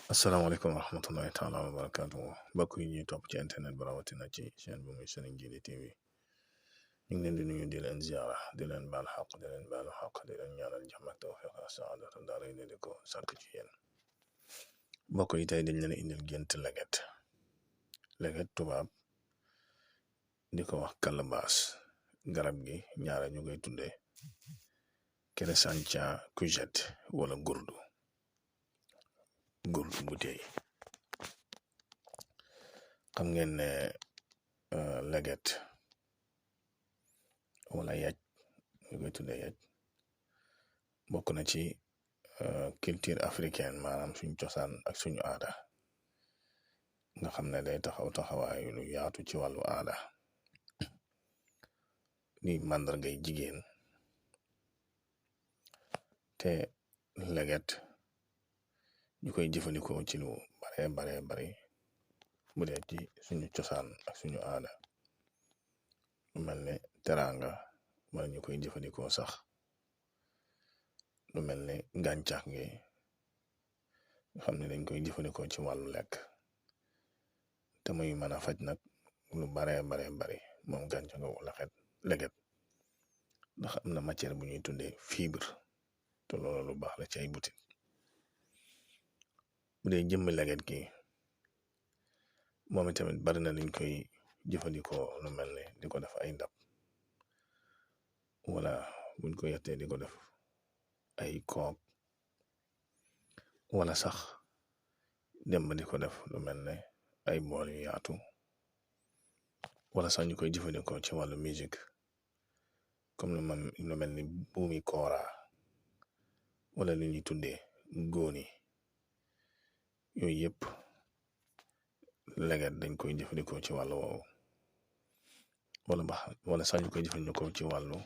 asalaamaaleykum wa rahmatullahi taala wa barakaatu mbokk yi ñuy topp ci internet bi rawatina ci chaîne bi muy Serigne Djily TV ñu ngi leen di nuyu di leen ziara di leen baal xaq di leen baalu xaq di leen ñaanal jàmm ak tawfiq ak saadata daara yi di ko sàkk ci yéen mbokk yi tey dañ leen indil gént leget tubaab di ko wax calebasse garab gi ñaara ñu koy tuddee Crescentia courgette wala gurdu bu tey xam ngeen ne leget wala yaj ñu koy tuddee yaj bokk na ci culture africaine maanaam suñu cosaan ak suñu aada nga xam ne day taxawaayu lu yaatu ci wàllu aada ni màndargay jigéen te leget ñu koy jëfandikoo ci lu bare bari bu dee ci suñu cosaan ak suñu aada lu mel ne teraanga wala ñu koy jëfandikoo sax lu mel ne gàncax gi nga xam ne dañ koy jëfandikoo ci wàllu lekk te muy mën a faj nag lu bare bari moom gàncax nga wala leget ndax am na matière bu ñuy tuddee fibre te loolu lu baax la ci ay butit bu dee jëmmi leget gi moom tamit bari na liñ koy jëfandikoo lu mel ne di ko def ay ndab wala buñ ko yettee di ko def ay kook wala sax dem ba di ko def lu mel ne ay bool yu yaatu wala sax ñu koy jëfandikoo ci wàllu musique comme lu mel ni buumi koora wala lu ñuy tuddee góoni yooyu yëpp leget dañ koy jëfandikoo ci wàllu woowu wala sax ñu koy jëfandikoo ci wàllu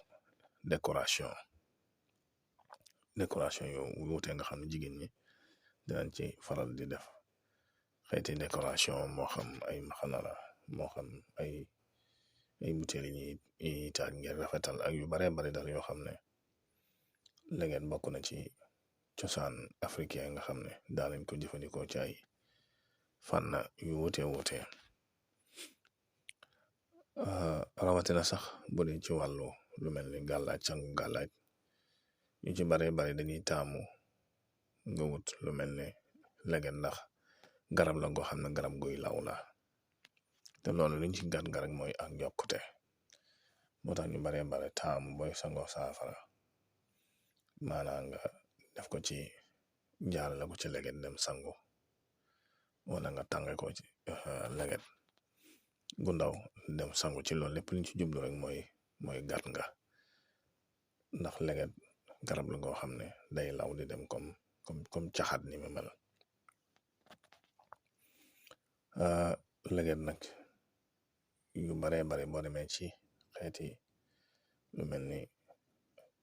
décoration yow wuute nga xam ne jigéen ñi dinañ ci faral di def xeeti décoration moo xam ay maxana la moo xam ay butéel yi ñuy taaj ngir rafetal ak yu bare bari dal yoo xam ne leget bokk na ci cosaan africain nga xam ne daa lañ ko jëfandikoo ci ay fànn yu wuute rawatina sax bu dee ci wàllu lu mel ni gàllaaj sangu gàllaaj ñu ci bare bari dañuy taamu nga wut lu mel ne leget ndax garab la goo xam ne garab guy law la te loolu liñ ci gàtt garab mooy ak yokkute moo tax ñu bare taamu booy sangoo saafara maanaam nga def ko ci jaarale ko ci leget dem sangu wala nga tànge ko ci leget gu ndaw dem sangu ci loolu lépp liñ ci jublu rek mooy gàtt nga ndax leget garab la goo xam ne day law di dem comme caxat ni mu mel leget nag yu bare boo demee ci xeeti lu mel ni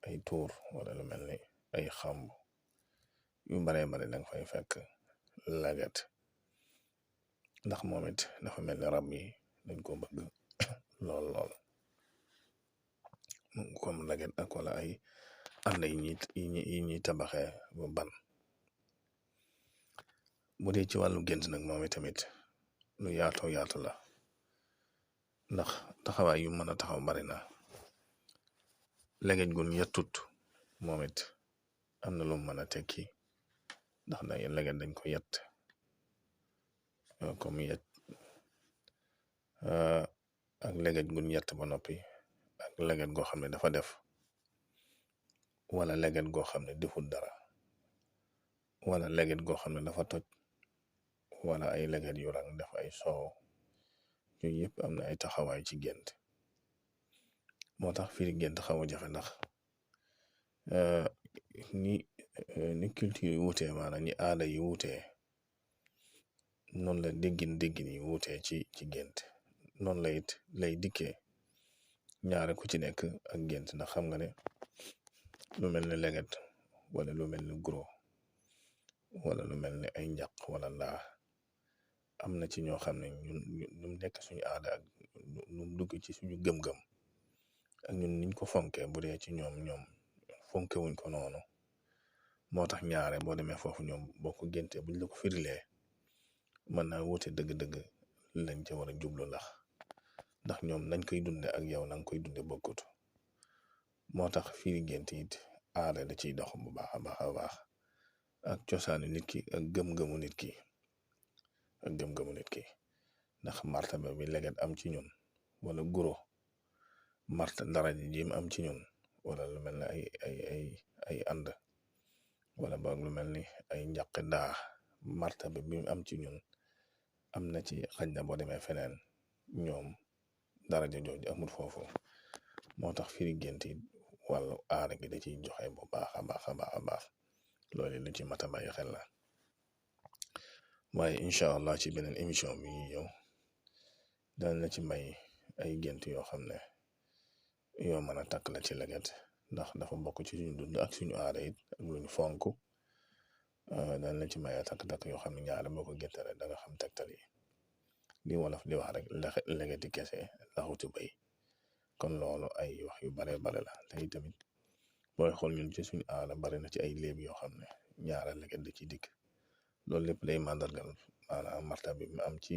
ay tuur wala lu mel ni ay xamb yu bare danga fay fekk leget ndax moom it dafa mel ni rab yi dañ ko bëgg lool comme leget ak wala ay ànd yi ñuy tabaxee bu ban bu dee ci wàllu gént nag moom tamit lu yaatu la ndax taxawaay yu mën a taxaw bari na leget gun yettut moom it am na lu mën a tekki ndax leget dañ ko yett comme yet ak leget gun yett ba noppi ak leget goo xam ne dafa def wala leget goo xam ne deful dara wala leget goo xam ne dafa toj wala ay leget yu rang def ay soow yooyu yëpp am na ay taxawaay ci gént moo tax firi gént xaw a jafe ndax ni culture yi wuutee maanaam ni aada yi wuutee noonu la déggin yi wuutee ci gént noonu la it lay dikkee ñaare ku ci nekk ak gént ndax xam nga ne lu mel ni leget wala lu mel ni gros wala lu mel ni ay njaq wala ndaa am na ci ñoo xam ne ñun nekk suñu aada ak nu dugg ci suñu gëm-gëm ak ñun niñ ko fonkee bu dee ci ñoom fonke wuñ ko noonu moo tax ñaare boo demee foofu ñoom boo ko géntee buñ la ko firilee mën naa wute dëgg-dëgg lañ ca war a jublu ndax ñoom nañ koy dunde ak yow na nga koy dunde bokkut. moo tax firi gént it aada da ciy dox bu baax a baax a baax ak cosaanu nit ki ak gëm-gëmu nit ki ndax martaba bi leget am ci ñun wala guro daraja ji am ci ñun wala lu mel ne ay ànd wala boog lu mel ni ay njaq daa martaba bi am ci ñun am na ci xañ na boo demee feneen ñoom daraja jooju amul foofu. moo tax firi gént yi wàllu aada gi da ciy joxe bu baax a baax a baax a baax loolu lu ci mat a bàyyi xel la. waaye incha allah ci beneen émission bi ñuy ñëw dana la ci may ay gént yoo xam ne yoo mën a takk la ci leget ndax dafa bokk ci suñu dund ak suñu aada it ak luñu fonk. dana la ci may takk-takk yoo xam ne ñaare boo ko génte rek da nga xam tegtal yi li wolof di wax rek legeti kese laxutu bay. kon loolu ay wax yu bare la te tamit booy xool ñun ci suñu aada bari na ci ay léeb yoo xam ne ñaara leget da ci dikk. loolu lépp day màndargal maanaam martaba bi mu am ci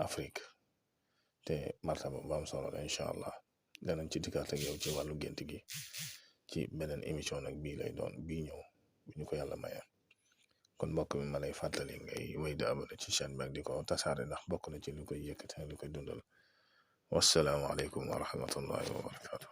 Afrique te martaba bu am solo la incha allah danañ ci dikkaat ak yow ci wàllu gént gi ci beneen émission nag bii lay doon bii ñëw bu ñu ko yàlla maye. kon mbokk mi ma lay fàttali ngay wéy di abonné ci chaîne bi ak di ko tasaare ndax bokk na ci li koy yëkkati li koy dundal. wassalaamu aleykum wa rahmatullahi wa barakatu.